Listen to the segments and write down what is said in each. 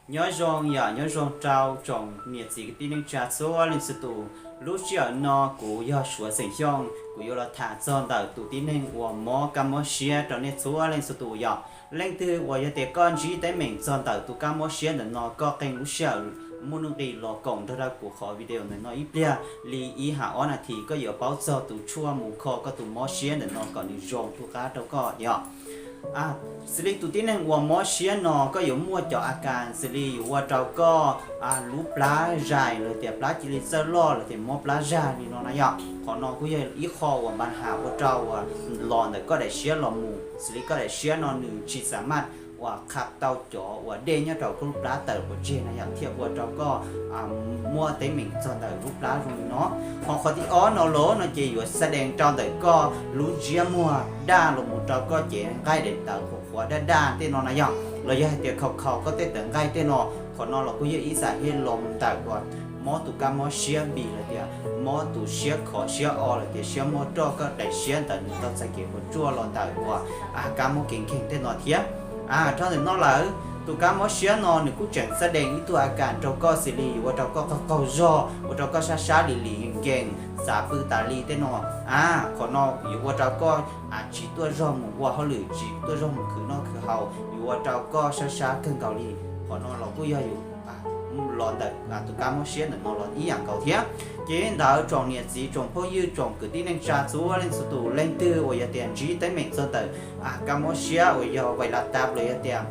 Nyob zoo yom, nyob zoo rau tsoom niam txiv kwv tij neej tsa txhua leej txhua tus. Lub sij hawm no kuv yog Suav xeem Xyooj, kuv yuav los tham txog ntawm tus tib neeg uas mob kab mob siab rau nej txhua leej txhua tus yom. Leej twg uas yog tias koj ntsib teeb meem txog ntawm tus kab mob siab ntawm no, koj qee lub sij hawm muaj nuj nqis los koom nrog rau kuv qhov video ntawm no ib pliag li ib hab ob nas this, koj yuav paub txog tus tshuaj mus kho koj tus mob siab ntawm no kom nws zoo tu qab rau koj yom. Xws li tus tib neeg uas mob siab no koj yuav muaj cov a kas xws li yuav ua rau koj lub plab zais los tias plab cia li txawj loj los tias mob plab zag li no na yom. Qhov no kuj yog ib qho uas npa has ua rau uas los ntawm koj daim siab los mus, xws li koj daim siab no nws tsis xam maj uas qha tau cov uas dej nyob rau koj lub plab tawm pov tseg na yom, thiaj ua rau koj muaj teeb meem txog ntawm lub plab zoo li no. Ho qhov thib ob no los no ces yuav xa dees rau ntawm koj lub ntsiab muag daj los mus rau koj cev nqaij daim tawv qhuav qhuav daj daj tej no na yom, los yog hais tias khaus khaus koj tej tawv nqaij tej no. Qhov no los kuj yog ib zaj hiab los ntawm uas mob tus kab mob siab npis los tias mob tus siab khov siab o los tias siab muaj roj, koj daim siab ntawd nws tau txais kev puas tsuaj los ntawm uas kab mob kev nkeeg tej no thiab. Dhau ntawm no lawm, tus kab mob siab no nws kuj tseem xa dees ib tug a kas rau koj xws li yuav ua rau koj qaug qaug zog, ua rau koj sab sab lim lim nkees, xav pw tas li tej no. Qhov no yuav ua rau koj tsis tuaj zog mus ua hauj lwm, tsis tuaj zog mus khwv noj khwv haus, yuav ua rau koj sab sab kawg nkaus li. Qhov no los kuj yog yus los ntawm tus kab mob siab ntawm no los ib yam nkaus thiab. Ces ntawd tsoom niam txiv tsoom phooj ywg tsoom kwv tij neej tsa txhua leej txhua tus, leej twg uas yog tias ntsib teeb meem txog ntawm kab mob siab uas yog vais las tas los yog tias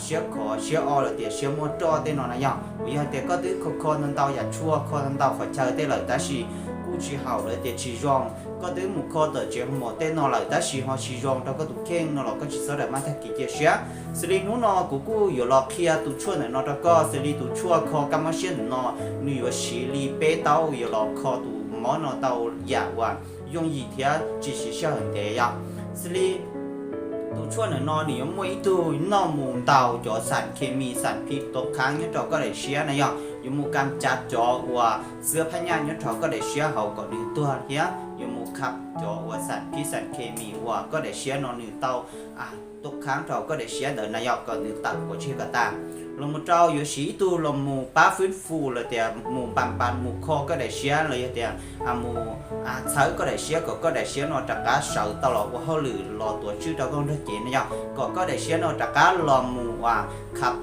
siab khov siab o los tias siab muaj roj tej no na yom, uas yog tias koj twb kho kho ntau ntau yam tshuaj, kho ntau ntau qhov chaw tej lawm tab sis kuj tsis haum los tias tsis zoo, koj twb mus kho tom tsev hoo maum tej no lawm tab sis ho tsis zoo rau koj tus kheej no los koj tsis txhob rawm maj tag kev cia siab. Xws li hnub no kuv kuj yuav los qhia tus tshuaj ntawm no rau koj. Xws li tus tshuaj kho kab mob siab ntawm no, nws yuav siv li peb taub yuav los kho tus mob no tau yam uas yooj yim thiab tsis siv sij hawm ntev yom. Xws li tus tshuaj ntawm no nws yuav muaj ib tug noj mus ntaus cov xam khes mis xam phim tau khab nyob rau koj daim siab na yom, yuav mus kam cav cov uas xwb phab nyaj nyob rau koj daim siab hauv kom nws tuag thiab yuav mus khab cov uas xam phib xam khes mis uas koj daim siab no nws tau tau khab rau koj daim siab ntawd na yom, kom nws tawm pov tseg kom tas. Los mus rau yuav siv ib tug los mus pab fwb fus los tias mus npas npas mus kho koj daim siab los yog tias mus txhawb koj daim siab kom koj daim siab no rov qab sawv tau los ua hauj lwm los tuav tswj rau koj nrog cev na yom, kom koj daim siab no rov qab los mus uas khab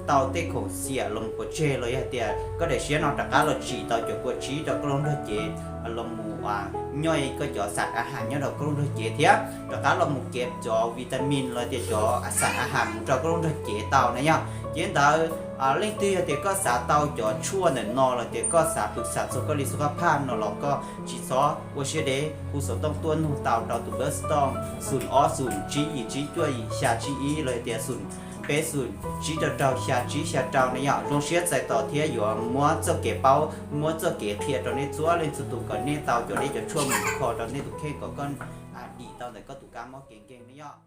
tau tej khoom xiam los pov tseg los yog tias koj daim siab no rov qab los tsim tau cov kua tsib rau koj lub nrog cev, los mus uas nyob koj cov xam a has nyob rau koj lub nrog cev thiab rov qab los mus kev cov vitamin los tias cov xam a has mus rau koj lub nrog cev tau na yom. Ces ntawd leej twg yog tias koj xav tau cov tshuaj ntawm no los tias koj xav pwm xam txog koj li xu qab phaj no los koj tsis txhob ua siab deb, hu xov tooj tuaj nug tau rau tus npawb xov tooj xoom ob xoom tsib yim tsib cuaj yim xya tsib ib los tias xoom peb xoom tsib rau rau xya tsib xya rau na yom. Zoo siab txais tos thiab yuav muab txoj kev paub, muab txoj kev qhia rau nej txhua leej txhua tus kom nej tau cov dej cov tshuaj mus kho rau nej tus kheej kom koj dim tau ntawm koj tus kab mob kev nkeeg na yom.